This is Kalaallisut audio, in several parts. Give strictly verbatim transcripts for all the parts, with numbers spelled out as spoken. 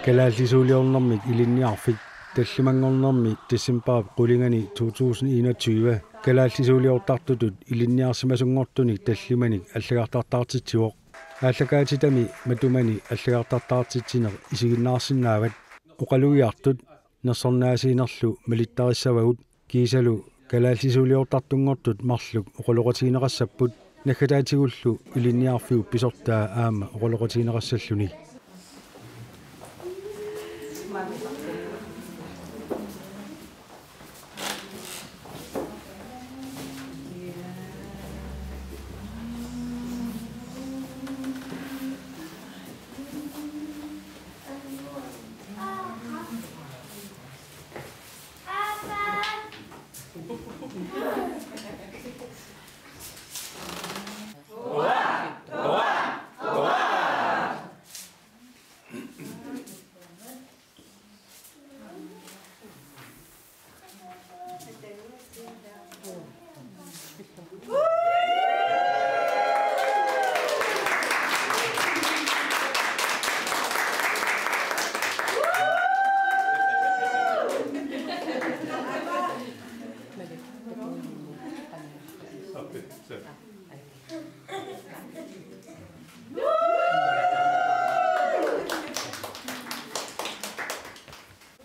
Kalaallisuuliornermik ilinniarfik tallimanngornermi decembarip qulingani to tusind enogtyve kalaallisuuliortartutut ilinniarsimasunngortunik tallimanik allagartartaartitsivoq. Aallakaatitami matumani allagartartaartitsineq isiginnaarsinnaavat. Oqalugiartut nersornaasiinerlu malittarissavagut kiisalu kalaallisuuliortartunngortut marluk oqaloqatigineqassapput, naggataatigullu ilinniarfiup pisortaa aamma oqaloqatigineqassalluni.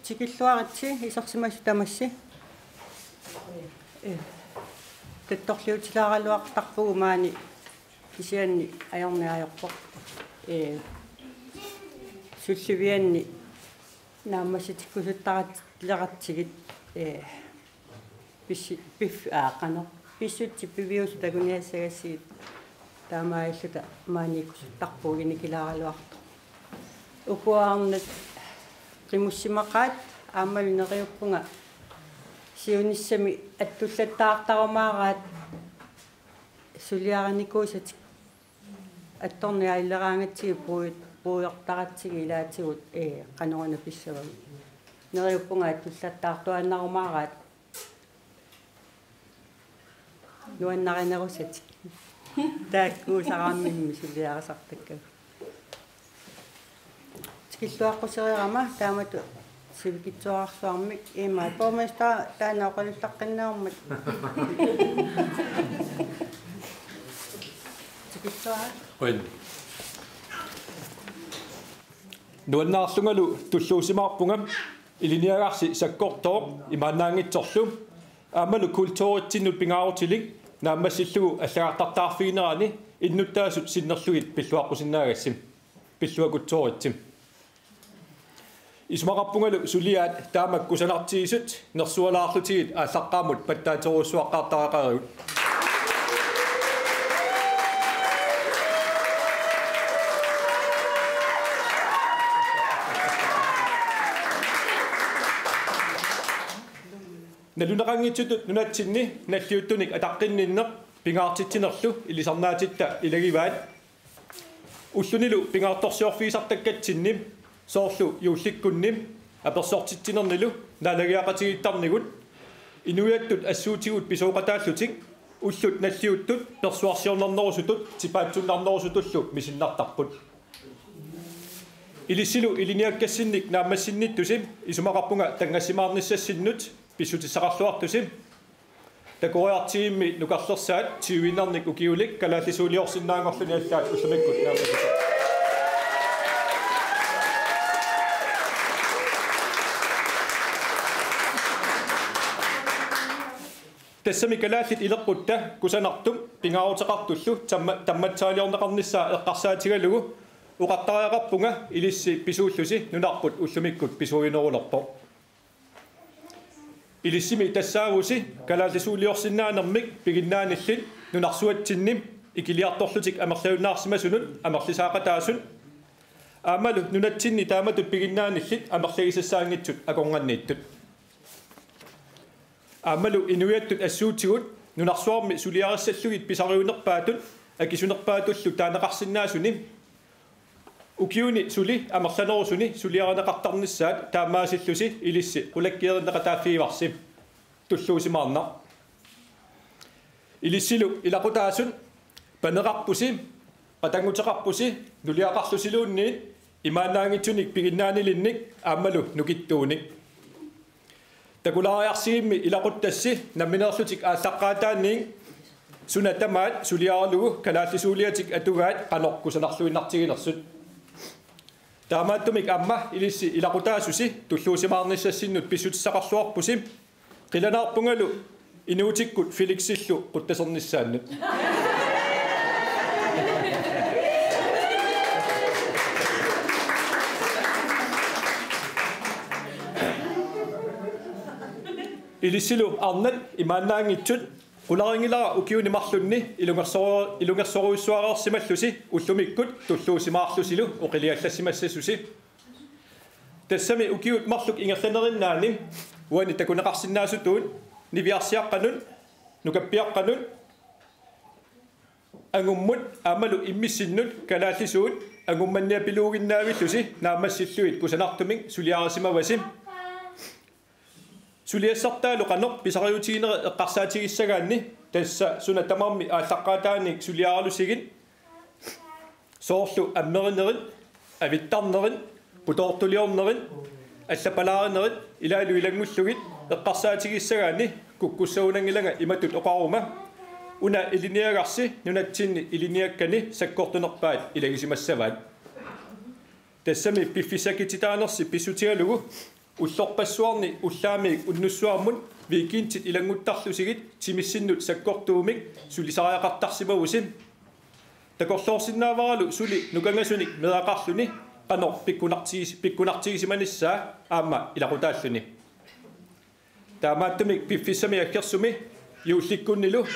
Tikilluaritsi isersimasut tamassi. Ee. Tattorliutilaaraluartarpugut maani kisianni ajorneq ajorpoq. Ee. Sullivianni naammassitikkusuttaratsileratsigit. Ee. Pissi-, piff-, aa, qanoq. Pissutsit piviusut takuniassagassigit taamaalilluta maaniikkusuttarpugut inikilaaraluartoq. Ukuarnat qimussimaqaat aammalu neriuppunga siunissami attullattaartarumaaraat suliarinikuusatik attorniailleraangatsigit puui-, puigortaratsigit ilaatigut, ee, qanoruna pissavagut. Neriuppunga attullattaartuaannarumaaraat nuannarinerusatik. Taakkuusaraamminni suliarisartakkagut. Tikilluaqqusereerama taamatut sivikitsuararsuarmik imaat borgmester taanna oqalullaqqinnaarmat. Tikilluarit. Qujan. Nuannaarlungalu tulluusimaarpunga ilinniagarsi sakkortooq imaannaanngitsorlu aammalu kulturitsinnut pingaarutilik naammassillugu allagartartaarfiginerani innuttaasut sinnerlugit pilluaqqusinnaagassi. Pilluaqqutsoritsi. Isumaqarpungalu suliaat taamak kusanartigisut nersualaarlutigit aallaqqaammut pattaaterujussuaqqaartariaqarigut. Naluneqanngitsutut nunatsinni nalliuttunik ataqqinninneq pingaartitsinerlu ilisarnaatitta ilagivaat. Ullunilu pingaartorsiorfigisartakkatsinni soorlu juullikkunni apersortitsinernilu naalagiaqatigiittarnigut inuiattut assuutigut pisooqataallutik ullut nalliuttut persuarsiornarnerusutut tipaatsunnarnerusutullu misinnartarput. Ilissilu ilinniakkassinnik naammassinnittusi isumaqarpunga tanngassimaarnissassinnut pissutissaqarluartusi. Takoriartigimmi nukarlersaat tyviinnarnik ukiulik kalaallisuuliorsinnaanngorluni allaat ullumikkut naammassisut. Tassami kalaallit ileqqutta kusanartumik pingaaruteqartullu tamma-, tammatsaaliorneqarnissaa eqqarsaatigalugu oqartariaqarpunga ilissi pisuullusi nunarput ullumikkut pisuujunerulerpoq. Ilissimi tassaavusi kalaallisuuliorsinnaanermik piginnaanillit nunarsuatsinni ikiliartorlutik amerliunnaarsimasunut amerlisaaqataasut aammalu nunatsinni taamatut piginnaanillit amerligisassaanngitsut akornanniittut. Aammalu inuiattut assuutigut nunarsuarmi suliarissallugit pisariunerpaatut akisunerpaatullu taaneqarsinnaasuni ukiuni suli amerlanerusuni suliarineqartarnissaat taamaasillusi ilissi qulakkeerinneqataaffigivarsi tulluusimaarnaq. Ilissilu ilaqutaasut paneqarpusi, qatannguteqarpusi, nuliaqarlusiluunniit Imaannaanngitsunik piginnaanilinnik aammalu nukittuunik. Takulaariarsigimmi ilaquttassi nammineerlutik aallaqqaataaniit suna tamaat suliaralugu kalaallisuuliatik atugaat qanoq kusanarluinnartiginersut. Taamaattumik aamma ilissi ilaqutaasusi tulluusimaarnissassinnut pissutissaqarluarpusi. Qilanaarpungalu inuutikkut Felixillu quttasernissaannut. Ilissilu arnat imaannaanngitsut. Qularinngilara ukiuni marlunni ilungersoru-, ilungersorujussuareersimallusi ullumikkut tulluusimaarlusilu oqiliallassimassasusi. Tassami ukiut marluk ingerlanerinnaanni uani takuneqarsinnaasutut niviarsiaqqanut, nukappiaqqanut, angummut aammalu immissinnut kalaallisuut angummanniapiluuginnaavillusi naammassillugit kusanartumik suliarisimavasi. Suliassartaalu qanoq pisariutiginerit eqqarsaatigissagaanni tassa suna tamarmi aallaqqaataaniit suliaralusigit soorlu ammerinerit, avittarnerit, putoortuliornerit, allapalaarinerit ilaalu ilanngullugit eqqarsaatigissagaanni kukkussagunanngilanga imatut oqaruma: Una ilinniagarsi nunatsinni ilinniakkani sakkortunerpaat ilagisimassavaat. Tassami piffissakkititaanersi pissutigalugu ullorpassuarni ullaamiit unnussuarmut weekendit ilannguttarlusigit timissinnut sakkortuumik sulisariaqartarsimavusi. Takorloorsinnaavaralu suli nukangasunik meeraqarluni qanoq pikkunartigis-, pikkunartigisimanissaa aamma ilaqutaalluni. Taamaattumik piffissami aggersumi juullikkunnilu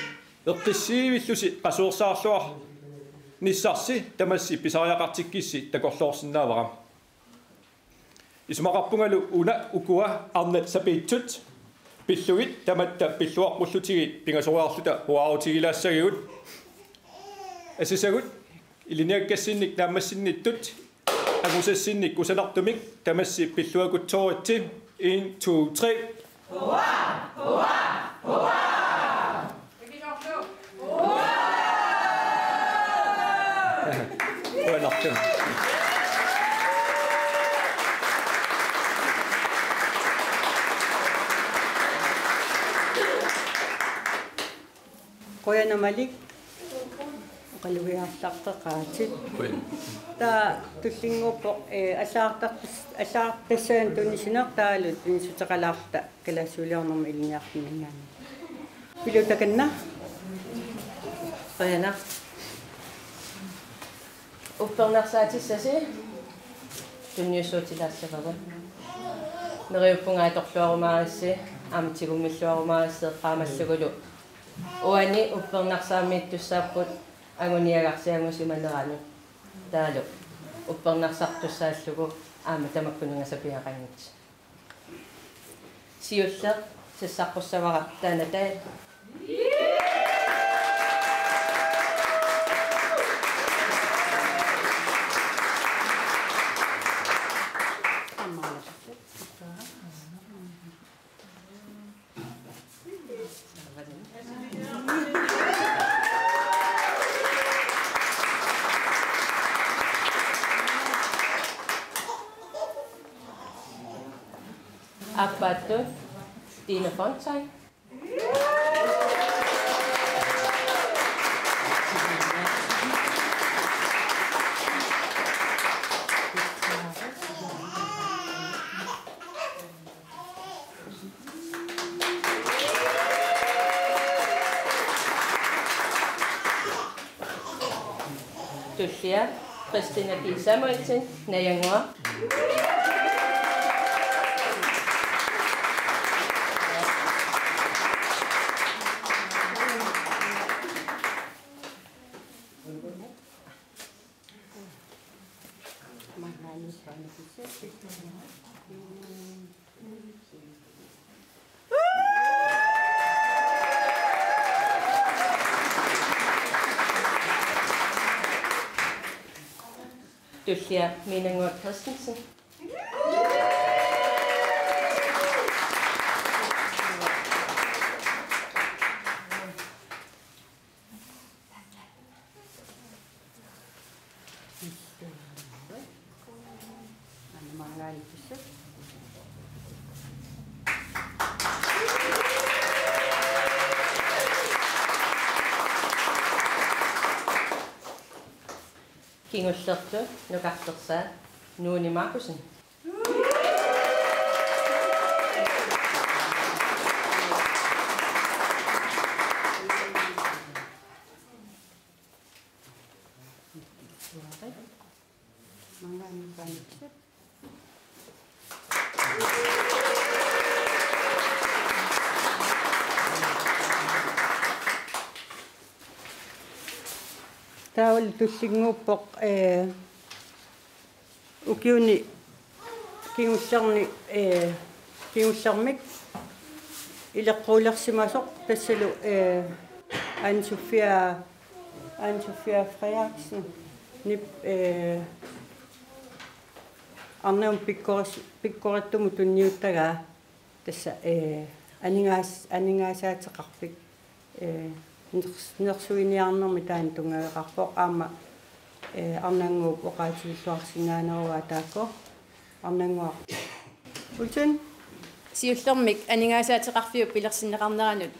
eqqissiivillusi qasuersaarluarnissarsi tamassi pisariaqartikkissi takorloorsinnaavara. Isumaqarpungalu una ukua arnat sapiitsut pillugit tamatta pilluaqqullutigit pingasoriarluta huaarutigilaassagigut. Assisagut ilinniakkassinnik naammassinnittut angusassinnik kusanartumik tamassi pilluakutsooritsi. En, to, tre. Qujanartumik. Qujanaq Malik. Oqalugiartartaqaatit. Taava tullinnguuppoq, eh, allagartartas-, allagartassaanut tunisineq taavalu tunissuteqalaarluta kalaallisuuliornermut ilinniarfimminngaanniit. Pilu takanna. Qujanaq. Uppernarsaatissasi tunniussuutilaassavagut. Neriuppunga atorluarumaarissi, aamma tigummilluarumaarissi eqqaamallugulu. Uani uppernarsaammiittussaapput anguniagarsi angusimaneranut. Taavalu uppernarsartussaallugu aamma tamakkununnga sapiaqanngitsoq. Siulleq sassaqqussavara taanna taanna. Aappaattut Stine Fontaine. Tullia Christina P. Samuelsen, Najanguaq. Tullia Minanguaq Christensen. Kingullerlu nukartersaat Nuuni Markussen. Taavalu tullinnguuppoq, ee, ukiuni kingullerni, ee, kingullermik ileqquulersimasoq tassalu, ee, Anne Sofia, Anne Sofia Frederiksenip, ee, arnamut pikkoris-, pikkorittumut tunniuttagaa tassa, ee, aningaas-, aningaasaateqarfik, ee, ners-, nersuiniarnermi taanna tunngaveqarpoq aamma, ee, Arnannguup oqaatigilluarsinnaanerugaa taakku. Arnannguaq Olsen. Siullermik aningaasaateqarfiup pilersinneqarneranut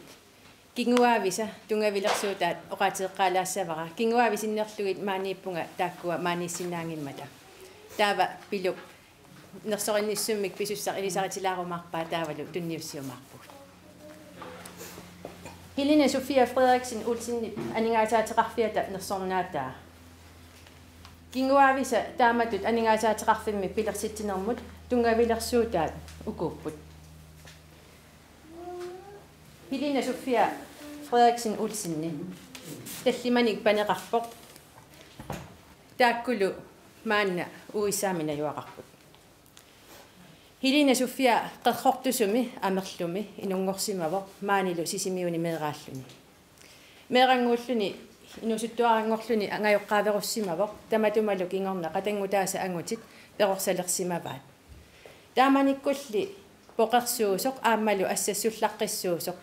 kinguaavisa tunngavilersuutaat oqaatigeqqaalaassavara. Kinguaavi sinnerlugit maaniippunga taakkua maaniissinnaanngimmata. Taava Piluk nersorinnissummik pisussaq ilisaritsilaarumaarpaa taavalu tunniussiumaarpugut. Helena Sofia Frederiksen Olsenip aningaasaateqarfiata nersornaataa. Kinguaavisa taamatut aningaasaateqarfimmi pilersitsinermut tunngavilersuutaat ukuupput. Helena Sofia Frederiksen Olsenip tallimanik paneqarpoq. Taakkulu maanna U S A-mi najugaqarput. Helena Sofia qerrortusumi Amerlumi inunngorsimavoq maanilu Sisimiuni meeraalluni. Meerannguulluni inuusuttuaranngorluni angajoqqaaverussimavoq, tamatumalu kingorna qatanngutaasa angutit perorsalersimavaat. Taamanikkulli poqersuusoq aammalu assassullaqqissuusoq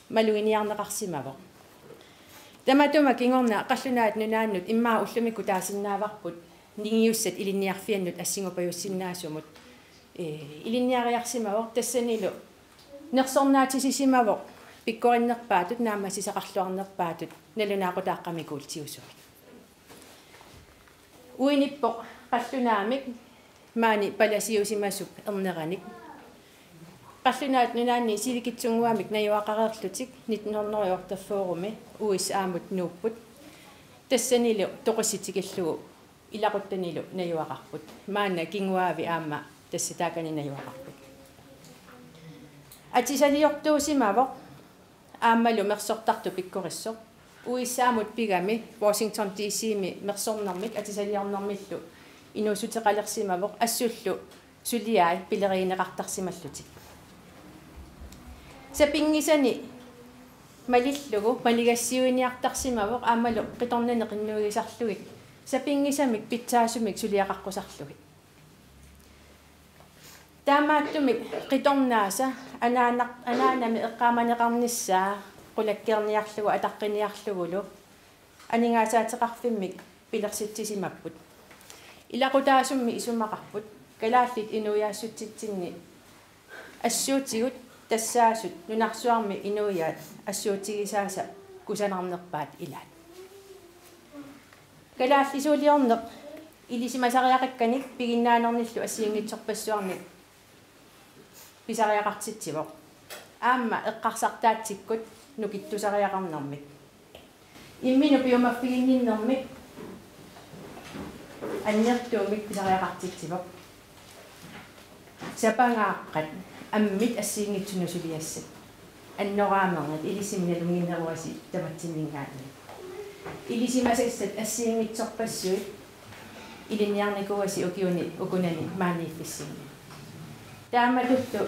maluginiarneqarsimavoq. Tamatuma kingorna Qallunaat Nunaannut immaqa ullumikkut taasinnaavarput ningiussat ilinniarfiannut assingupajussinnaasumut, ee, ilinniariarsimavoq, tassanilu nersornaatisisimavoq pikkorinnerpaatut naammassisaqarluarnerpaatut nalunaaqutaaqqamikuultiusumik. Uinippoq qallunaamik maani palasiusimasup erneranik. Qallunaat Nunaanni sivikitsunnguamik najugaqareerlutik nitten hundrede og otteogfyrre-mi U S A-mut nuupput. Tassanilu toqussip tikillugu ilaquttanilu najugaqarput. Maanna kinguaavi aamma tassa taakani najugaqarput. Atisaliortuusimavoq aammalu mersortartut pikkorissoq. U S A-mut pigami Washington D C-mi mersornermik atisaliornermillu inuussuteqalersimavoq, assullu suliai pilerigineqartarsimallutik. Sapinngisani malillugu maligassiuiniartarsimavoq aammalu qitornani qinnuigisarlugit sapinngisamik pitsaasumik suliaqaqqusarlugit. Taamaattumik qitornaasa anaanar-, anaanami eqqaamaneqarnissaa qulakkeerniarlugu ataqqiniarlugulu aningaasaateqarfimmik pilersitsisimapput. Ilaqutaasummi isumaqarput kalaallit inuiaassutsitsinni assuutigut tassaasut nunarsuarmi inuiaat assuutigisaasa kusanarnerpaat ilaat. Kalaallisuuliorneq ilisimasariaqakkanik piginnaanernillu assigiinngitsorpassuarnik pisariaqartitsivoq. Aamma eqqarsartaatsikkut nukittusariaqarnermik. Imminut piumaffiginninnermik annertuumik pisariaqartitsivoq. Sapangaaqqat ammit assigiinngitsunut suliassat annoraamernit ilisimi nalunnginneruasi tamatsinninngaanniit. Ilisimasassat assigiinngitsorpassuit ilinniarnikuuasi ukiuni ukunani maaniiffissinni. Taamatullu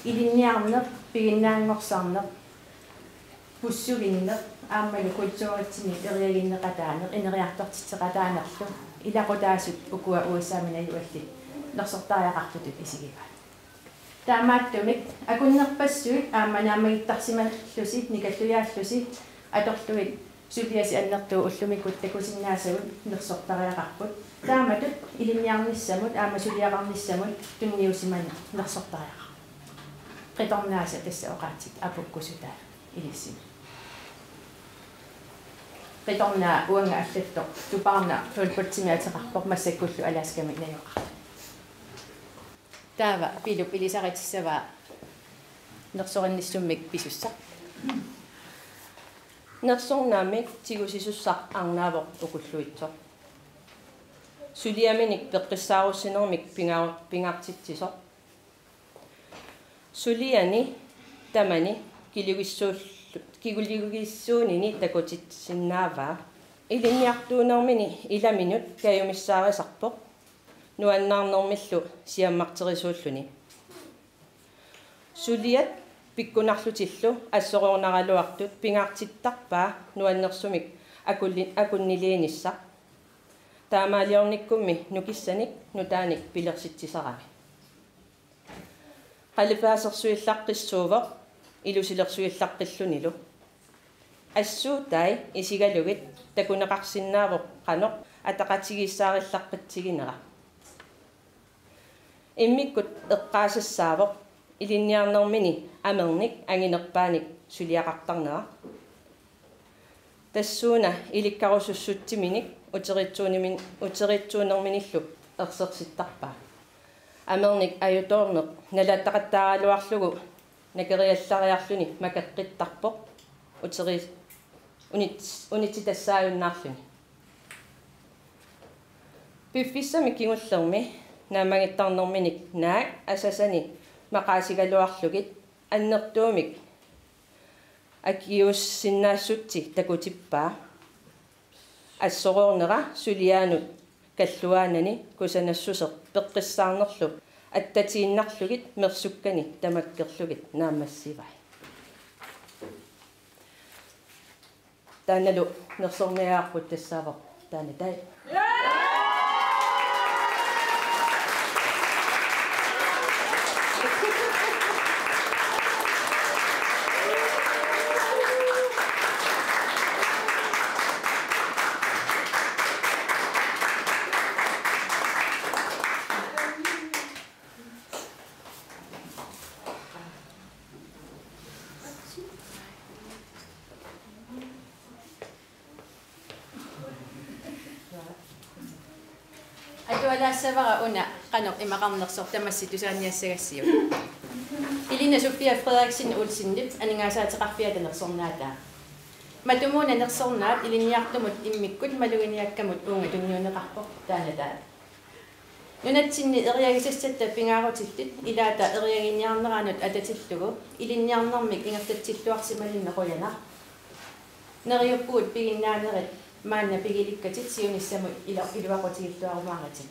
ilinniarneq, piginnaanngorsarneq, pussuginneq aammalu kulturitsinnit eriaginneqataaneq, ineriartortitseqataanerlu ilaqutaasut ukua U S A-mi najugallit nersortariaqartutut isigivaat. Taamaattumik akunnerpassuit aamma naammagittarsimallusi, nikallujaallusi atorlugit Suliasi annertuut ullumikkut takusinnaasagut nersortariaqarput. Taamatut ilinniarnissamut aamma suliaqarnissamut tunniusimaneq nersortariaqarpoq. Qitornaasa tassa oqaatsit apukkusutaa ilissinnut. Qitornaa uanga allattoq Tupaarnaq Paul Pottsimi ateqarpoq, massakkullu Alaskami najugaqarluni. Taava Pilup ilisaritissavaa nersorinnissummik pisussaq. Nersornaammik tigusisussaq arnaavoq ukulluitsoq. Suliaminik peqqissaarussinermik pinga-, pingaartitsisoq. Suliani tamani kiligissuul-, kiligissuunini takutitsisinnaavaa. Ilinniartuunermini ilaminut kajumissaarisarpoq, nuannaarnermillu siammarterisuulluni. Suliat pikkunarlutillu assoroornaraluartut pingaartittarpaa nuannersumik akulli-, akunniliinissaq. Taamaaliornikkummi nukissanik nutaanik pilersitsisarami. Qalipaasersuillaqqissuuvoq ilusilersuillaqqillunilu. Assuutai isigalugit takuneqarsinnaavoq qanoq ataqatigiissaarillaqqittiginera. Immikkut eqqaasassaavoq ilinniarnermini amernik anginerpaanik suliaqartarnera. Tassuuna ilikkarusussutsiminik uteriitsuunimin-, uteriitsuunerminillu ersersittarpaa. Amernik ajutoorneq nalaataqattaaraluarlugu nakeriallariarluni makeqqittarpoq uteri-, unit-, unitsitassaajunnaarluni. Piffissami kingullermi naammagittarnerminik naak asasani maqaasigaluarlugit annertuumik akiuussinnaassutsi takutippaa. Assoroornera suliaanut kalluaanani kusanassuseq peqqissaarnerlu attatiinnarlugit mersukkani tamakkerlugit naammassivai. Taannalu nersorniarput tassaavoq taanna taai. Atualaassavara una qanoq imaqarnersoq tamassi tusaaniassagassiuk. Elina Sofia Frederiksen Olsenip aningaasaateqarfiata nersornaataa. Matumuuna nersornaat ilinniartumut immikkut maluginiakkamut uunga tunniunneqarpoq taanna taava. Nunatsinni eriagisassatta pingaarutillit ilaata eriaginiarneranut atatillugu ilinniarnermik ingerlatsilluarsimaninni qujanaq. Neriuppugut piginnaanerit maanna pigilikkatit siunissamut ilo-, iluaqutigilluarumaaratit.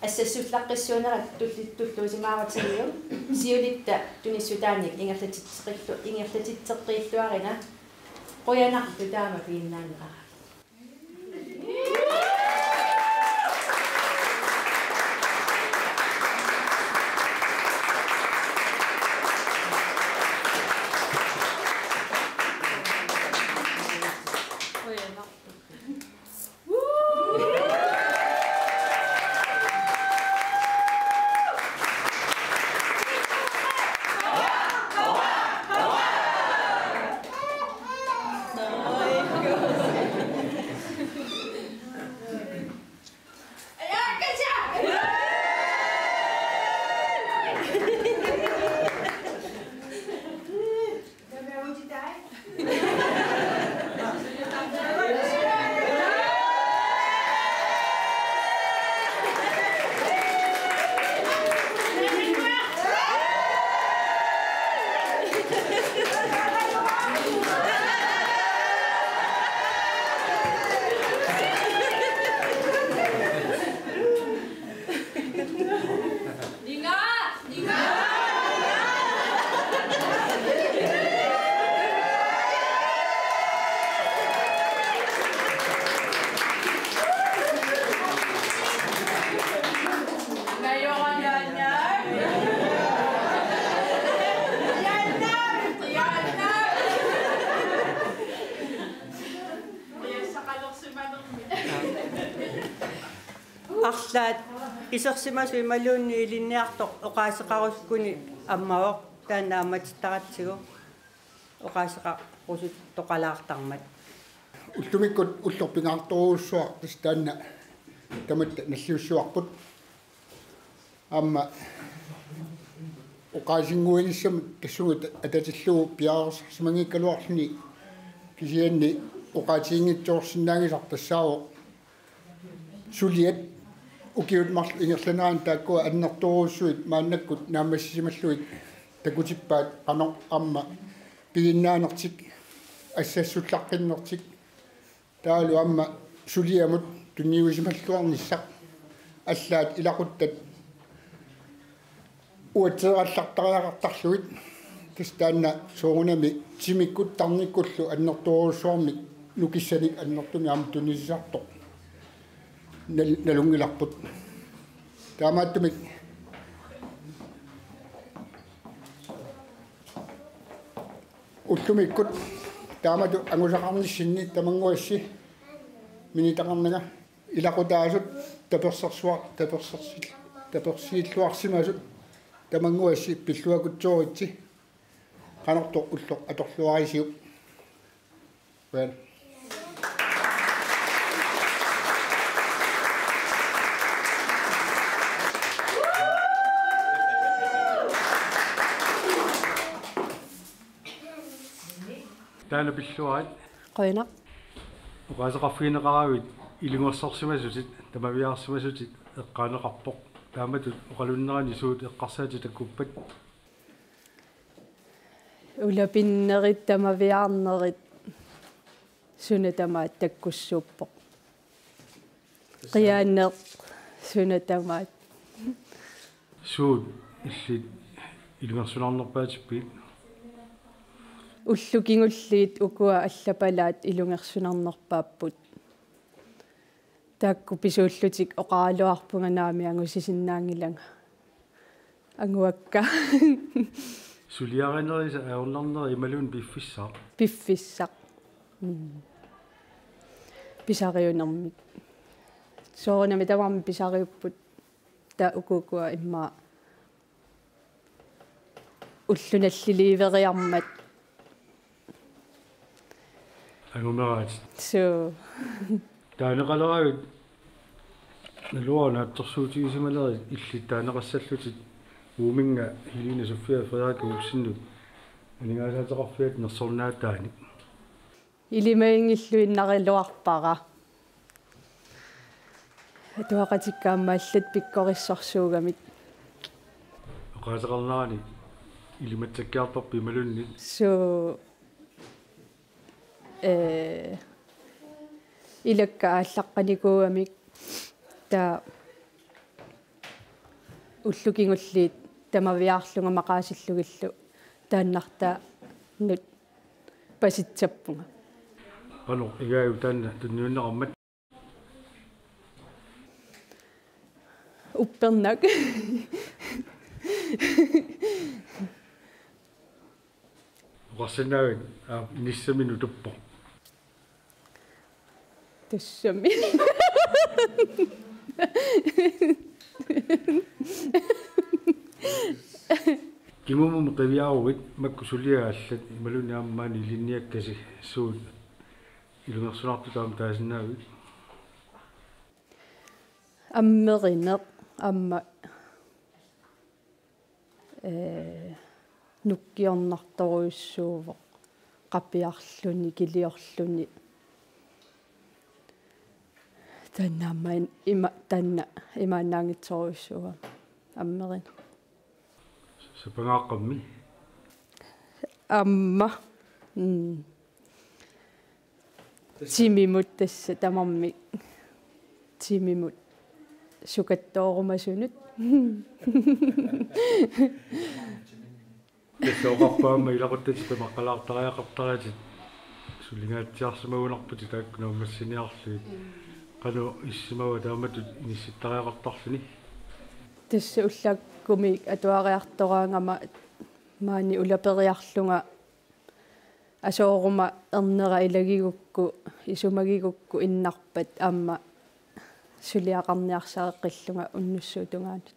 Assassullaqqissuunerat tulli-, tulluusimaarutigiuk, siulitta tunissutaanik ingerlatitseqqillu-, ingerlatitseqqiilluarina. Qujanarlu taama piginnaaneqarami. Arlaat isersimasut imaluunniit ilinniartoq oqaaseqarusukkuni ammavoq, taanna ammatittaratsigu oqaaseqarusuttoqalaartarmat. Ullumikkut ulloq pingaartorujussuaq tassa taanna tamatta nalliussivarput. Aamma oqaasinnguinissamut tassunga atatillugu piareersarsimanngikkaluarluni, kisianni oqaatiginngitsoorsinnaanngisaq tassaavoq suliat ukiut marluk ingerlaneranni taakkua annertoorujussuit maannakkut naammassisimallugit takutippaat qanoq aamma piginnaanertik assassullaqqinnertik. Taavalu aamma suliamut tunniusimalluarnissaq, allaat ilaquttat uatseerallartariaqartarlugit. Tassa taanna soorunami timikkut tarnikkullu annertoorujussuarmik nukissanik annertuumik aamma tunisisartoq nal-, nalunngilarput. Taamaattumik ullumikkut taamatut angusaqarnissinni tamannguassi minitaqarnanga ilaqutaasut tapersersuar-, tapersersil-, tapersiilluarsimasut tamannguassi pilluakutsooritsi, qanortoq ulloq atorluarisiuk. Well. Taanna pilluarit. Qujanaq. Oqaaseqarfigineqaravit ilungersorsimasutit, tamaviaarsimasutit eqqaaneqarpoq. Taamatut oqalunnerani suut eqqarsaatit takkuppat? Ulapinnerit, tamaviaarnerit, suna tamaat takkussuuppoq. Qiaanneq suna tamaat. Suut illit ilungersunarnerpaatippigit? Ullut kingulliit ukua allapalaat ilungersunarnerpaapput. Taakku pisuullutik oqaraluarpunga, naamik angusisinnaanngilanga. Anguakka. Suliarinerisa ajornarneri imaluunniit piffissaq? Piffissaq. Mm. Pisariunermik. Soorunami tamarmik pisariupput, taava ukukua immaqa ullut nalliliiveriarmat. Angumeraat. Suu. Taaneqaleravit naluara naatsorsuutigisimanerit illit taaneqassallutit, Uuminnga Helene Sofia Frederik Olsenip aningaasaateqarfiata nersornaataanik? Ilimaginngilluinnaraluarpara. Atuaqatikka aamma allat pikkorissorsuugamik. Oqaaseqarnerani ilimatsakkiartorpit imaluunniit? Suu, ee, ilakka aallaqqanikuugamik, taava ullut kingulliit tamaviaarlunga maqaasillugillu taannartaanut pasitsappunga. Qanoq igaajuk taanna tunniunneqarmat? Uppernak. Oqarsinnaavit, aa, inissaminut tuppoq? Tassami. Kingumut qiviaruit makku suliat allat imaluunniit aamma maani ilinniakkasi, suut ilungersunartut aamma taasinnaavit? Ammerineq aamma, ee, nukkiornartorujussuuvoq, qapiarluni, kiliorluni. Taanna aamma in-, ima-, taanna imaannaanngitsorujussuugami ammerineq. Sapangaaqqammi? Aamma. Mm. Timimut tassa tamarmik. Timimut sukattoorumasunut. Tassa oqarpoq aamma ilaquttatit tamaqqalaartariaqartaratit sulingaatsiarsimagunarputit taakku naammassiniarlugit. Qanoq issimava taamatut inissittariaqartarluni? Tassa ullaakkumi atuariartoraangama maani ulaperiarlunga asooruma ernera ilagigukku, isumagigukku innarpat aamma Suliaqarniarsareqqillunga unnussuup tungaanut.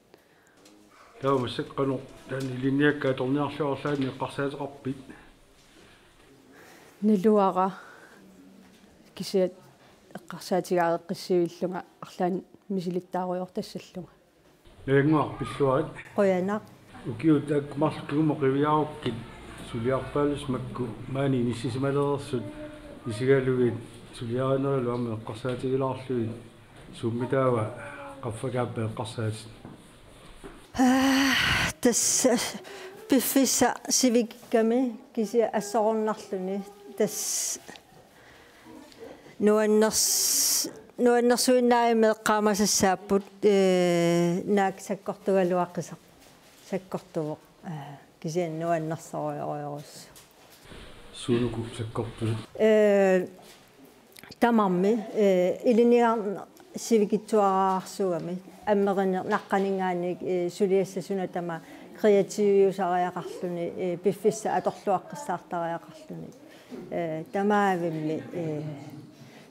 Taava massakkut qanoq taanna ilinniakkat atorniarluarlaanni eqqarsaateqarpit? Naluara, kisianni eqqarsaatigaareqqissivillunga arlaannik misilittaarujoortassallunga. Najannguaq, pilluarit. Qujanaq. Ukiut taakku marluk kingumut qiviarukkit suliarpaalussi makku maani inissisimalereersut isigalugit suliarinerillu aamma eqqarsaatigilaarlugit suummitaava qaffakaappat eqqarsaatit? Aa, tassa piffissaq sivikikkami kisianni assorunarluni tassa nuanners-, nuannersuinnaavimmi eqqaamasassaapput, ee, naak sakkortugaluaqisaq. Sakkortuvoq, ee, kisianni nuannersorujorujussuuvoq. Suunuku sakkortusut? Ee, tamarmi, ee, ilinniarneq sivikitsuararsuugami, ammerineq naqqaninngaanniit, ee, suliassaq suna tamaat kreativiusariaqarluni, ee, piffissaq atorluaqqissaartariaqarluni. Ee, tamaavimmi, ee,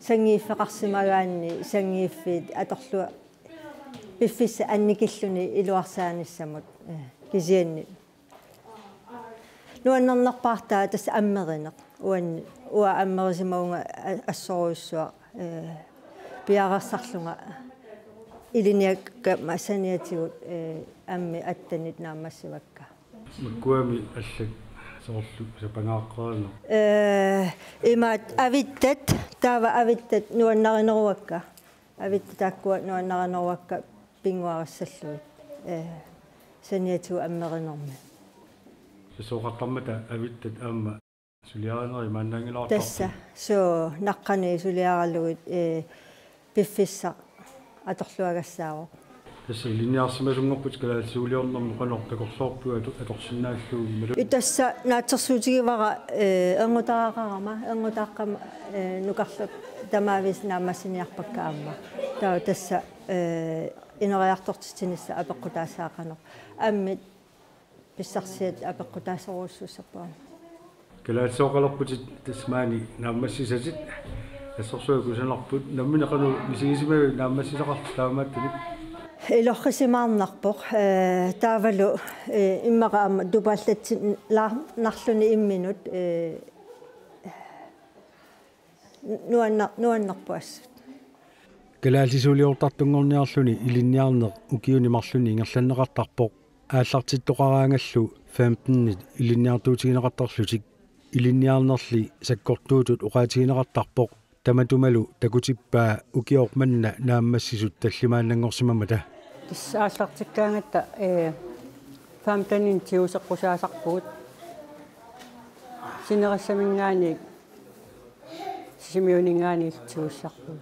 sanngiiffeqarsimagaanni sanngiiffiit atorlua-, piffissaq annikilluni iluarsaanissamut, ee, kisianni nuannernerpaartaa tassa ammerineq. Uan-, uanga ammerisimavunga a-, assorujussuaq, ee, piareersarlunga ilinniakkat saniatigut, ee, ammit attenit naammassivakka. Makkuami allat soorlu sapangaaqqerineq? Ee, imaat avittat, taava avittat nuannarineruakka. Avittat taakkua nuannarineruakka pinnguarissallugit. Ee, saniatigut ammerinermi. Sooqartarmata avittat aamma suliarinerit imaannaanngilaartarput? Tassa, suu, naqqani suliaralugit, ee, piffissaq atorluagassaavoq. Tassa ilinniarsimasunngorputit kalaallisuuliornermi qanoq takorloorpiuk ator-, atorsinnaallugu imalu-? Ii, tassa naatsorsuutigivara, ee, erngutaaqarama, erngutaaqqama, ee, nukarleq tamaaviisa naammassiniarpakka aamma. Taava tassa, ee, ineriartortitsinissaq apeqqutaassaaq qanoq ammit pissarsiat apeqqutaasorujussuussapput aamma. Kalaallisooqalerputit tassa maani naammassisatit, assorsuaq kusanarput, nammineq qanoq misigisimavit naammassisaqarlutit taamaattunik? Ilorrisimaarnarpoq, ee, taavalu, ee, immaqa aamma tupaallatsilaarnarluni imminut, ee, nuanna-, nuannerpoq assut. Kalaallisuuliortartunngorniarluni ilinniarneq ukiuni marlunni ingerlanneqartarpoq. Aallartittoqaraangallu femtenit ilinniartuutigineqartarlutik. Ilinniarnerli sakkortuutut oqaatigineqartarpoq. Tamatumalu takutippaa ukioq manna naammassisut tallimaannanngorsimammata. Tassa aallartikkaangatta, ee, femteninik tiguseqqusaasarpugut. Sinerissaminngaanniit Sisimiuninngaanniit tigussarput.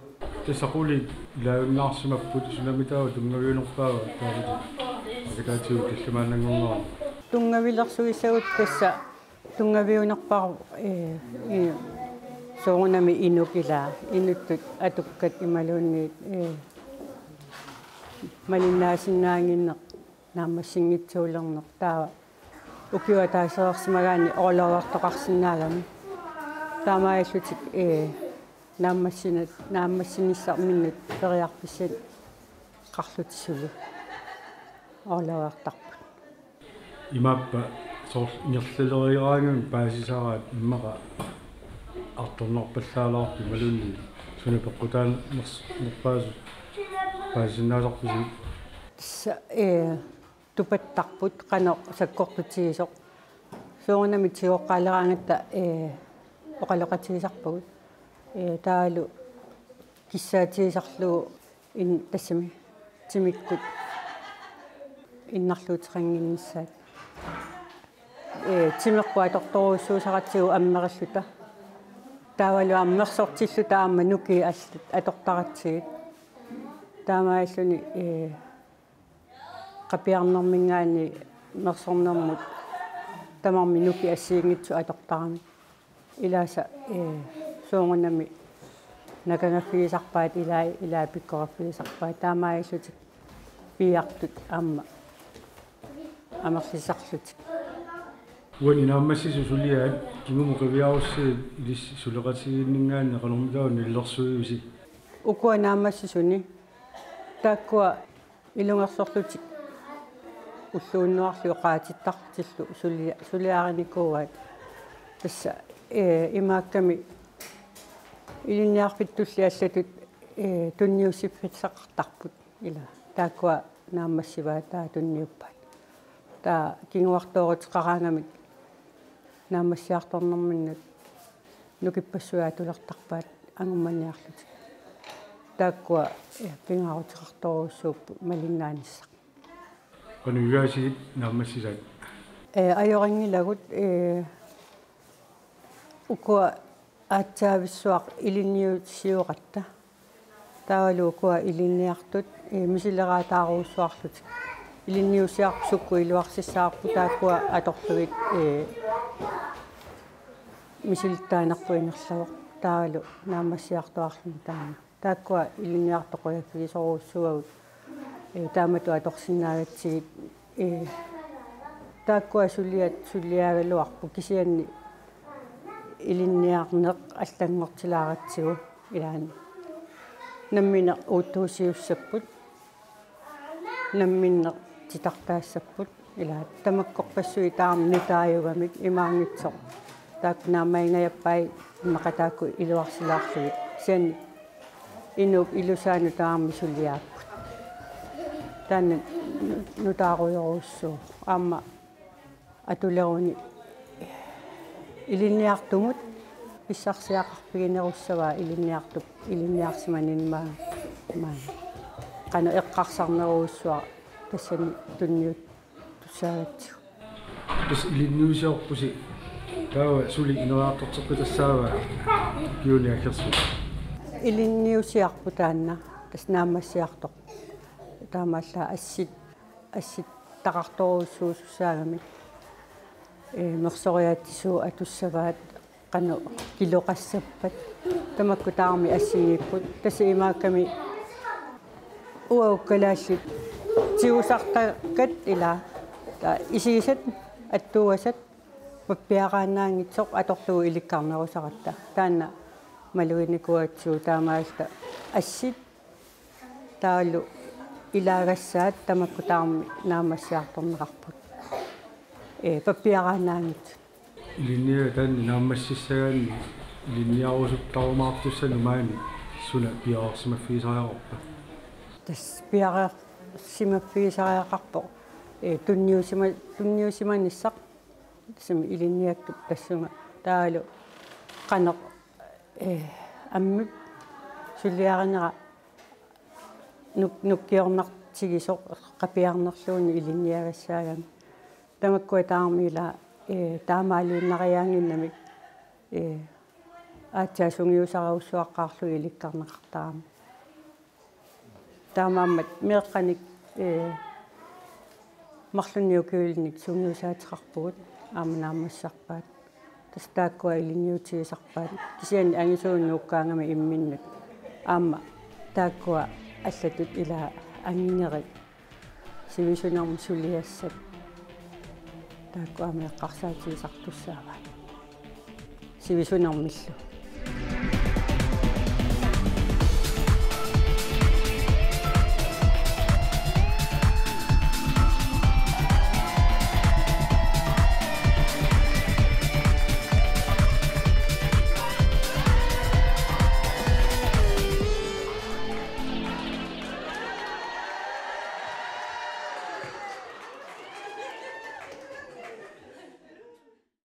Tassa qulit ilaajunnaarsimapput, sunami taava tunngaviunerpaava taava? Atakaatigut tallimaannanngornerani. Tunngavilersuissagut tassa tunngaviunerpaavoq, ee, i-, soorunami inuk ilaa, inuttut atukkat imaluunniit, ee, malinnaasinnaannginneq naammassinngitsuulerneq taava ukiup ataasereersimagaanni orlovertoqarsinnaagami. Taamaalillutik, ee, naammassinat-, naammassinissarminnut periarfissanik qarlutik suli orlovertarput. Imaappa soorlu ingerlaleriaraangami paasisaraat immaqa artornarpallaalaarpit imaluunniit suna peqqutaaners-, nerpaasut paasisinnaasarpisi? Tassa, ee, tupattarput qanoq sakkortutigisoq. Soorunami tigoqqaaleraangatta, ee, oqaloqatigisarpagut. Ee, taavalu kissaatigisarlugu in-, tassami timikkut innarluuteqannginnissaat. Ee, timerput atortorujussuusaratsigu ammerilluta. Taavalu aamma mersortilluta aamma nukiit allat atortaratsigit. Taamaalilluni, ee, qapiarnerminngaanniit mersornermut tamarmik nukiit assigiinngitsut atortaramik. Ilaasa, ee, soorunami nakagaffigisarpaat ilai, ilai pikkoriffigisarpaat, taamaalillutik piiartut aamma amerlisarlutik. Uani naammassisut suliaat kingumut qiviarussigit ilissi suleqatigiinninngaanniit qanormitaava nalilersuivisi? Ukua naammassisuni Taakkua ilungersorlutik ulluunnuarlu oqaatittartillu sulia-, suliarinikuuaat. Tassa, ee, imaakkami ilinniarfittulli allatut, ee, tunniussiffissaqartarput ila. Taakkua naammassivaat taava tunniuppaat. Taava kinguartooruteqaraangamik naammassiartornerminnut nukippassuit atulertarpaat angummanniarlutik. Taakkua, ee, pingaaruteqartorujussuupput malinnaanissaq. Qanoq iliuuseqarpit naammassisaat? Ee, ajorinngilagut, ee, ukua aatsaavissuaq ilinniusioratta. Taavalu ukua ilinniartut, ee, misileraataarujussuarlutik. Ilinniusiarput sukkut iluarsissavarput taakkua atorlugit, ee, misilittaanerput ingerlavoq. Taavalu naammassiartuaarluni taanna. Taakkua ilinniartut qujaffigisorujussuuagut, ee, taamatut atorsinnaagatsigit, ee, taakkua suliat suliaagaluarput kisianni ilinniarneq allanngortilaaratsigu ilaanni. Nammineq uuttuusiussapput, namminneq titartaassapput, ila tamakkorpassuit taama nutaajugamik imaanngitsoq. Taakku naammaginngajappai immaqa taakku iluarsilaarlugit. Kisianni inuup ilusaanut taama suliaapput. Taanna nu-, nutaarujorujussuuvoq. Aamma atuleruni ilinniartumut pissarsiaqarfiginerussavaa ilinniartup ilinniarsimaninni maa-, maani. Qanoq eqqarsarnerujussuaq tassani tunniuttussaagatsigu. Tassa ilinniusiorpusi taava suli ineriartorteqqitassaava ukiuni aggersuni? Ilinniusiarput taanna tassa naammassiartoq. Taamaallaat assit assittaqartorujussuusussaagamik. Ee, mersoriaatsisuut atussavaat qanoq kiloqassappat. Tamakku tamarmik assigiipput. Tassa imaakkami uagut kalaallit tigusartakkat ila. Taava isigisat attuugasat pappiaraannaanngitsoq atorlugu ilikkarnerusaratta. Taanna maluginikuugatsigu taamaalilluta assit taavalu ilaagassaat tamakku tamarmik naammassiartorneqarput. Ee, pappiaraannaanngitsut. Ilinniagaq taanna naammassissagaanni ilinniarusuttarumaartussanut maani suna piareersimaffigisariaqarpa? Tassa piareersimaffigisariaqarpoq, ee, tunniusima-, tunniusimanissaq. Tassami ilinniakkap tassunga taavalu qanoq, ee, ammip suliarinera nuk-, nukkiornartigisoq qapiarnerluunniit ilinniagassaagami. Tamakkua tamarmik ila, ee, taamaaliinnariaannginnamik, ee, aatsaat sungiusarujussuaqqaarlugit ilikkarneqartarami. Taamaammat meeqqanik, ee, marlunnik ukiulinnik sungiusaateqarpugut aamma naammassisarpaat. Tassa taakkua ilinniutigisarpaat. Kisianni angisuunik nuukkaangami imminnut. Aamma taakkua allatut ila angerit sivisunermik suliassat. Taakkua aamma eqqarsaatigisartussaavaat. Sivisunermillu.